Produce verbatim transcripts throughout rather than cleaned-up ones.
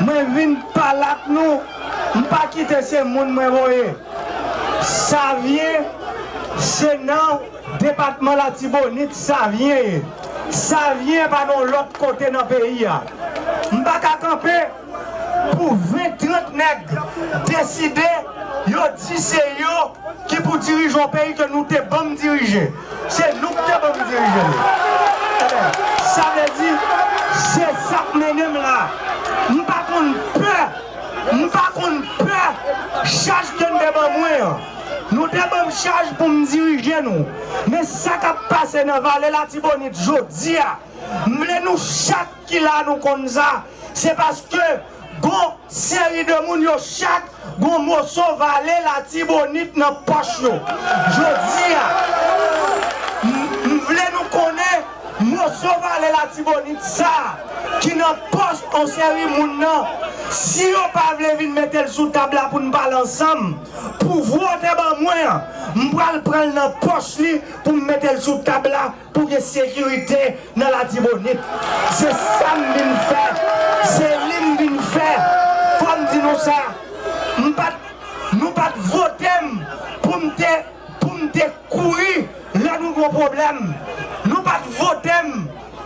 Mwen vin pale ak nou, m pa kite se moun mwen voye. Savyen, se nan depatman Latibonit Savyen ye. Savyen pa nan lòt kote nan peyi a. M pa ka kanpe pou ven trant nèg deside yo di se yo ki pou dirije yon peyi ke nou te ban m dirije. Se nou ki te ban m dirije l. Ebyen, sa vle di, se sa k mennen m la. M pa konn pè, m pa konn pè chaj ke n te ban mwen an. Nou te ban m chaj pou m dirije nou. Men sa k ap pase nan Vale Latibonit jodi a, m vle nou chak ki la nou konn sa, se paske gon seri de moun yo chak gon moso Vale Latibonit nan pòch yo. Jodi a, m, m vle nou konnen moso Vale Latibonit sa a ki nan pòch yon seri moun nan, si yo pa vle vin mete l sou tab la pou n pale ansanm, pouvwa w te ban mwen an, m pral pran l nan pòch li pou m mete l sou tab la pou gen sekirite nan Latibonit. Se sa m vin fè. Se li m vin fè. Fò m di nou sa. M pa t, nou pa t vote m pou m te, pou m te kouri lè nou gon pwoblèm. Nou pa t vote m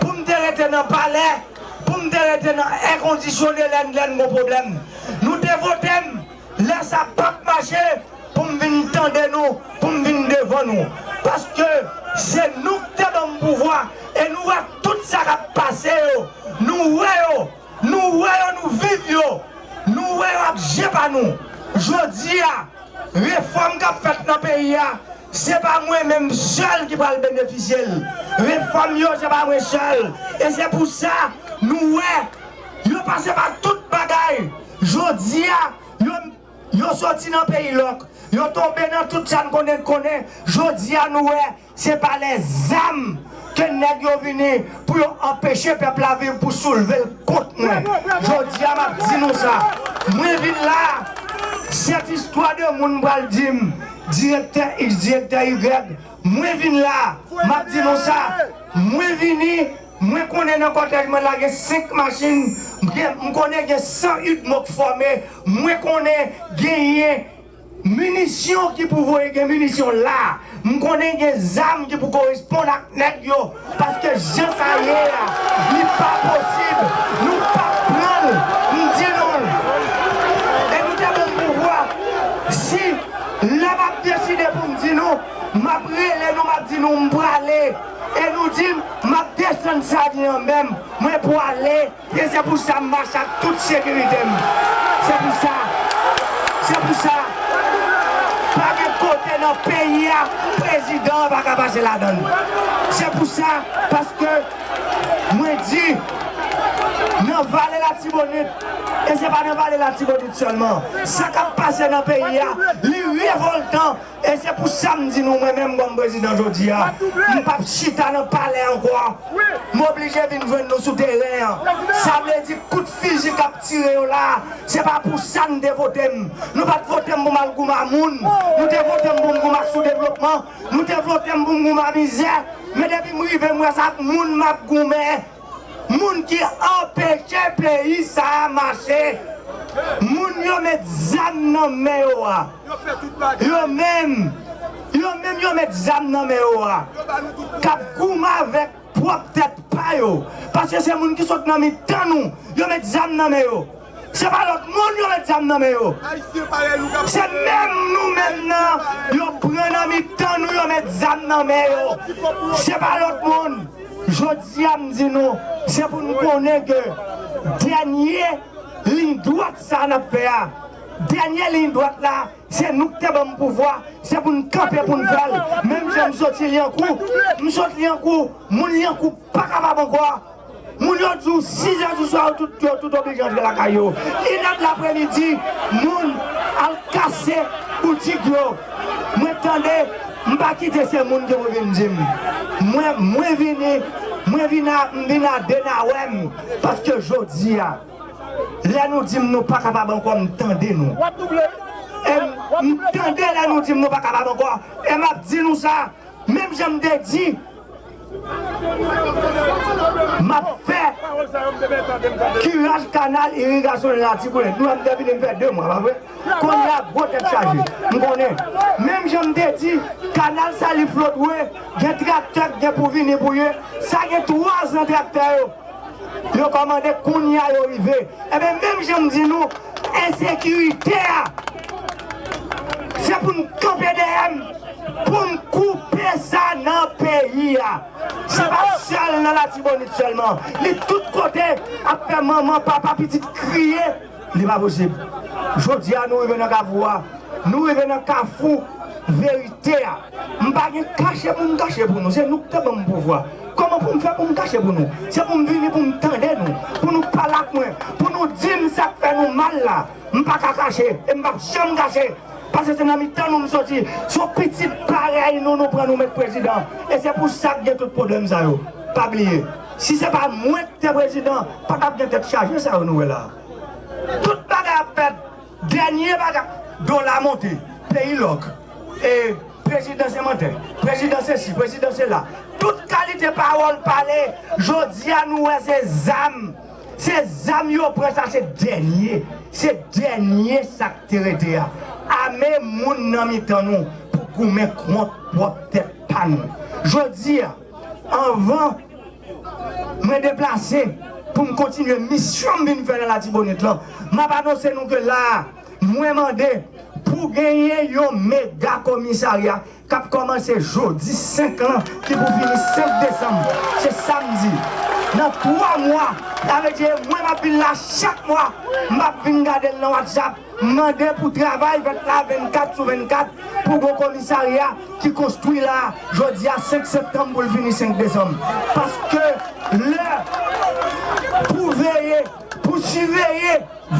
pou m te rete nan palè, pou m te rete nan èkondisyone lè, lè n gon pwoblèm. Nou te vote m lè sa p ap mache, pou m vin tande nou, pou m vin devan nou. Paske se nou ki te ban m pouvwa, e nou wè tout sa k ap pase yo. Nou wè yo, nou wè yo, nou viv yo. Nou wè yo ap je pa nou. Jodi a, refòm k ap fèt nan peyi a, se pa mwen menm sèl ki pral benefisye l. Refòm yo, se pa mwen sèl. E se pou sa, nou wè, yo pase pa tout bagay. Jodi a, yo Yo soti nan peyi lòk. Yo tonbe nan tout sa n konnen, n konnen. Jodi a, nou wè, se pa lèzam ke nèg yo vini pou yo anpeche pèp la viv, pou soulve l kont mwen. Jodi a, m ap di nou sa. Mwen vin la, sèt istwa de moun pral di m, direktè X, direktè Y, mwen vin la, m ap di nou sa. Mwen vini, mwen konnen nan kòtèj mwen la gen senk machin, gen, m konnen gen san UDMO k fòme, mwen konnen genyen minisyon ki pou voye, gen minisyon la. M konnen gen zam ki pou koresponn ak nèg yo, paske jan sa ye a, li pa posib. Nou p ap pran l. M di nou l. E nou te ban m pouvwa. Si lè m ap deside pou m di nou, m ap rele nou, m ap di nou m prale. E nou di m, m ap desann Savyen an menm. Mwen prale. E se pou sa m mache ak tout sekirite m. Se pou sa. Se pou sa. Pa gen kote nan peyi a, prezidan an pa ka pase ladan l. Se pou sa, paske mwen di, nan Vale Latibonit, e se pa nan Vale Latibonit sèlman, sa k ap pase nan peyi a, li revòltan. E se pou sa m di nou, mwen menm kòm prezidan jodi a, m p ap chita nan palè ankò. M oblije vin jwenn nou sou teren an. Sa vle di kout fizi k ap tire yo la, se pa pou sa n te vote m. Nou pa t vote m pou m al goumen a moun. Nou te vote m pou m goumen ak soudevlopman. Nou te vote m pou m goumen a mizè. Men depi m rive, m wè se ak moun m ap goumen. Moun ki anpeche peyi sa a mache. Moun yo met zam nan men yo a. Yo menm, yo menm yo met zam nan men yo a. K ap goumen avèk pwòp tèt pa yo. Paske se moun ki sot nan mitan nou, yo met zam nan men yo. Se pa lòt moun yo met zam nan men yo. Se menm nou menm nan, yo pran nan mitan nou, yo met zam nan men yo. Se pa lòt moun. Jodi a, m di nou, se pou n konnen ke dènye liy dwat sa n ap fè a, dènye liy dwat la, se nou k te ban m pouvwa, se pou n kanpe pou n fè l. Menm jan m soti Lyankou, m sot Lyankou, moun Lyankou pa kapab ankò. Moun yo di w sizè di swa, yo tout, yo tout oblije antre lakay yo. Inèd lapremidi, moun al kase boutik yo. Mwen tande, m pa kite se moun ki pou vin di m. Mwen, mwen vini, mwen vin a, m vin a de nawè m. Paske jodi a, lè nou di m nou pa kapab ankò, m tande nou. E m, m tande lè nou di m nou pa kapab ankò. E m ap di nou sa, menm jan m te di, M ap fè kiraj kanal irigasyon Latibonit. Nou ap devine m fè de mwa, pa vre? Kounye a, gwo tèt chaje. M konnen. Menm jan m te di, kanal Sali Flodwe, gen traktè k gen pou vini pou ye. Sa gen twa zan traktè yo. Yo kòmande, kounye a yo rive. Ebyen, menm jan m di nou, ensekirite a, se pou n kanpe dèyè m, pou n koupe sa nan peyi a. Se pa sèl nan Latibonit sèlman. Li tout kote ap fè manman, papa, pitit kriye. Li pa posib. Jodi a, nou rive nan kafou a. Nou rive nan kafou verite a. M pa gen kache pou m kache pou nou. Se nou ki te ban m pouvwa. Kòman pou m fè pou m kache pou nou? Se pou m vini pou m tande nou, pou nou pale ak mwen, pou nou di m sa k fè nou mal la. M pa ka kache, e m p ap janm kache. Paske se nan mitan nou m soti. Se yon pitit parèy nou, nou pran nou met prezidan. E se pou sa k gen tout pwoblèm sa yo. Pa bliye, si se pa mwen ki te prezidan, pa t ap gen tèt chaje sa yo nou wè la. Tout bagay ap fèt. Dènye bagay, dola monte, peyi lòk. E prezidan se mantè, prezidan se si, prezidan se la. Tout kalite pawòl pale, jodi a nou wè se zam. Se zam yo pran, sa se dènye. Se dènye sa k te rete a. Ame moun nan mitan nou pou goumen kont pwòp tèt pa nou. Jodi a, anvan mwen deplase pou m kontinye misyon m vin fè nan Latibonit lan, m ap anonse nou ke la a, mwen mande pou genyen yon mega komisarya k ap kòmanse jodi senk lan, ki pou fini senk desanm. Se sa m di. Nan twa mwa, sa vle di mwen m ap vin la chak mwa, m ap vin gade l nan WhatsApp, m mande pou travay fèt la vennkat sou vennkat, pou gon komisarya ki konstwi la, jodi a senk septanm pou l fini senk desanm. Paske lè pou veye, pou siveye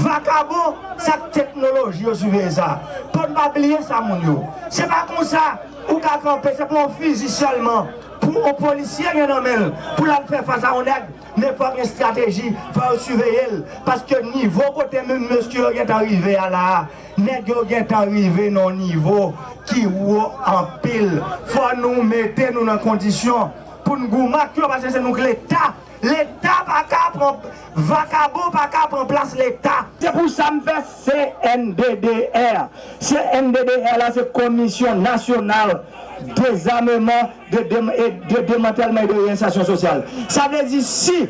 vakabon, se ak teknoloji yo siveye sa. Fò n pa bliye sa, moun yo. Se pa konsa ou ka kanpe, se pa yon fizi sèlman pou yon polisye gen nan men l pou l al fè fas a yon nèg, men fò gen estrateji, fò yo siveye l. Paske nivo kote menm mesye yo gentan rive a la a, nèg yo gentan rive nan yon nivo ki wo anpil. Fò nou mete nou nan kondisyon pou n goumen ak yo, paske se nou k Leta. Leta pa ka pran, vakabon pa ka pran plas Leta. Se pou sa m fè C N D D R. C N D D R la se Komisyon Nasyonal Dezameman, de, de, e de Demantèlman e de Reyensèsyon Sosyal. Sa vle di si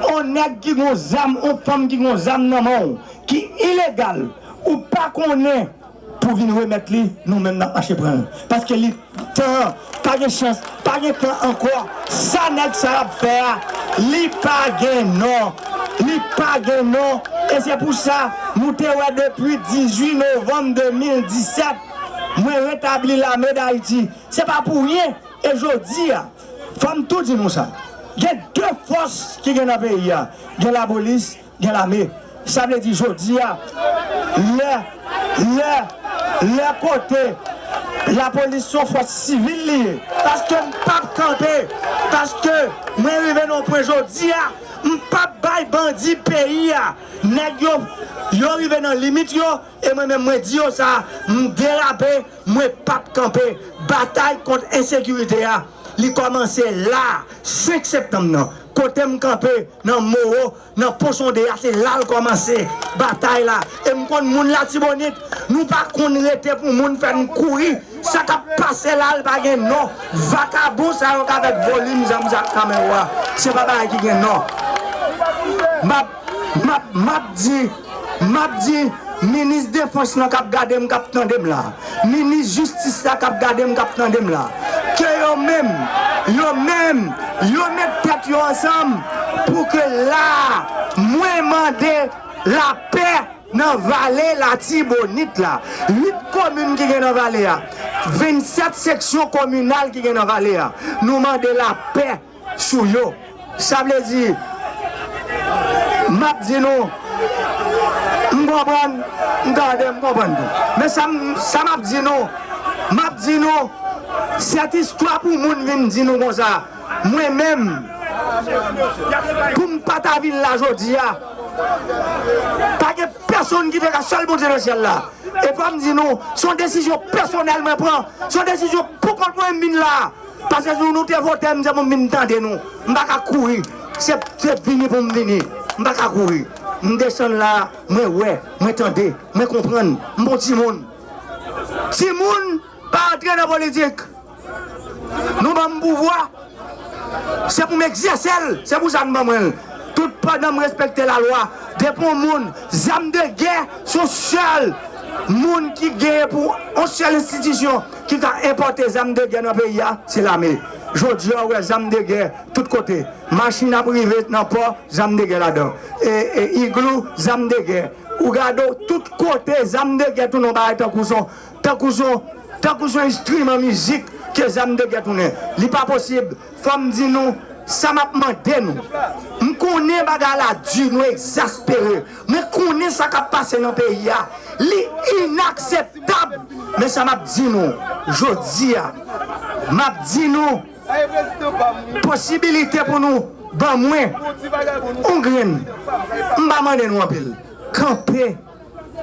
yon nèg ki gon zam, yon fanm ki gon zam nan men w, ki ilegal, ou pa konnen pou vin remèt li, nou menm n ap mache pran l. Paske li tan an, pa gen chans, pa gen tan ankò. Sa nèg sa y ap fè a, li pa gen non. Li pa gen non. E se pou sa, nou te wè depi dizuit novanm de mil disèt, mwen retabli Lame d Ayiti. Se pa pou ryen. E jodi a, fò m tou di nou sa. Gen de fòs ki gen nan peyi a. Gen lapolis, gen lame. Sa vle di jodi a, lè, lè, lè kote lapolis se yon fòs sivil li ye. Paske m p ap kanpe, paske mwen rive nan yon pwen jodi a, m p ap bay bandi peyi a. Nèg yo, yo rive nan limit yo, e mwen menm mwen di yo sa, m derape, mwen p ap kanpe. Batay kont ensekirite a, li kòmanse la, senk septanm nan. Kote m kanpe, nan Moro, nan Pon Sonde a, se la l kòmanse, batay la. E m konn moun Latibonit, nou pa konn rete pou moun fè n kouri. Sa k ap pase la, l pa gen non. Vakabon sa yo k avèk volim zam sa k nan men yo a, se pa bagay ki gen non. M ap, m ap, m ap di, m ap di, minis defans lan k ap gade m, k ap tande m la, minis jistis la k ap gade m, k ap tande m la, ke yo menm, yo menm, yo met tèt yo ansanm pou ke la a, mwen mande lapè nan vale Latibonit la. Uit komin ki gen nan vale a, vennsèt seksyon kominal ki gen nan vale a, nou mande lapè sou yo. Sa vle di, m ap di nou, m konprann, m tande, m konprann tou. Men sa m, sa m ap di nou, m ap di nou, sèt istwa pou moun vin di nou konsa. Mwen menm, pou m pa ta vin la jodi a, pa gen pèsonn ki te ka, sèl Bondye nan syèl la. E fò m di nou, se yon desizyon pèsonèl mwen pran, se yon desizyon poukont mwen m vin la. Paske si nou te vote m, se pou m vin tande nou. M pa ka kouri. Se, se vini pou m vini. M pa ka kouri. M desann la, mwen wè, mwen tande, mwen konprann. M bon timoun. Timoun pa antre nan politik. Nou ban m pouvwa. Se pou m egzèse l. Se pou sa n ban mwen l. Tout pandan m respekte lalwa. Depi yon moun, zam de gè, se yon sèl moun ki genyen pou yon sèl enstitisyon ki ka enpòte zam de gè nan peyi a, se lame. Jodi a, ou wè zam de gè tout kote. Machin ap rive nan pò, zam de gè ladan. E, e, iglou, zam de gè. Ou gade w, tout kote, zam de gè tounen yon bagay tankou son, tankou son, tankou son enstriman mizik ke zam de gè tounen. Li pa posib. Fò m di nou, sa m ap mande nou. M konnen bagay la di, nou egzaspere. Mwen konnen sa k ap pase nan peyi a. Li inakseptab. Men sa m ap di nou, jodi a, m ap di nou, posibilite pou nou ban mwen yon grenn. M pa mande nou anpil. Kanpe,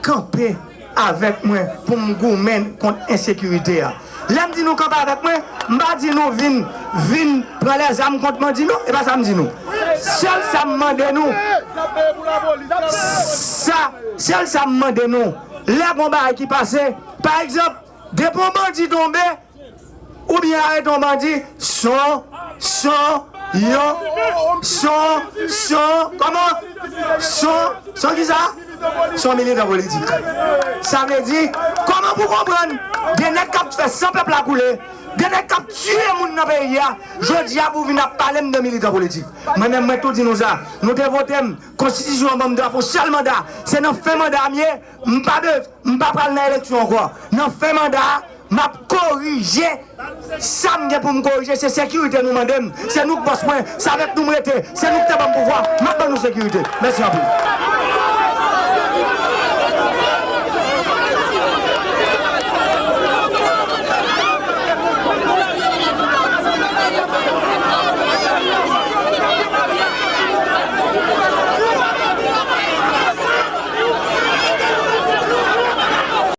kanpe avèk mwen pou m goumen kont ensekirite a. Lè m di nou kanpe avèk mwen, m pa di nou vin, vin pran lèzam kont bandi, non. E pa sa m di nou. Sèl sa m mande nou, sa, sèl sa m mande nou, lè gon bagay ki pase, pa egzanp, depi yon bandi tonbe, oubyen arete yon bandi, son, son, yon, son, son, kòman? Son, son kisa? Son militan politik. Sa vle di, kòman pou konprann, de nèg k ap fè san pèp la koule, de nèg k ap tiye moun nan peyi a, jodi a pou vin ap pale m de militan politik. Mwen menm, mwen tou di nou sa. Nou te vote m, konstitisyon an ban m dwa pou sèl manda. Se nan fen manda m ye, m pa be-, m pa pral nan eleksyon ankò. Nan fen manda a, m ap korije sa m gen pou m korije. Se sekirite nou mande m. Se nou k bòs mwen. Se avèk nou m rete. Se nou k te ban m pouvwa. M ap ban nou sekirite. Mèsi anpil.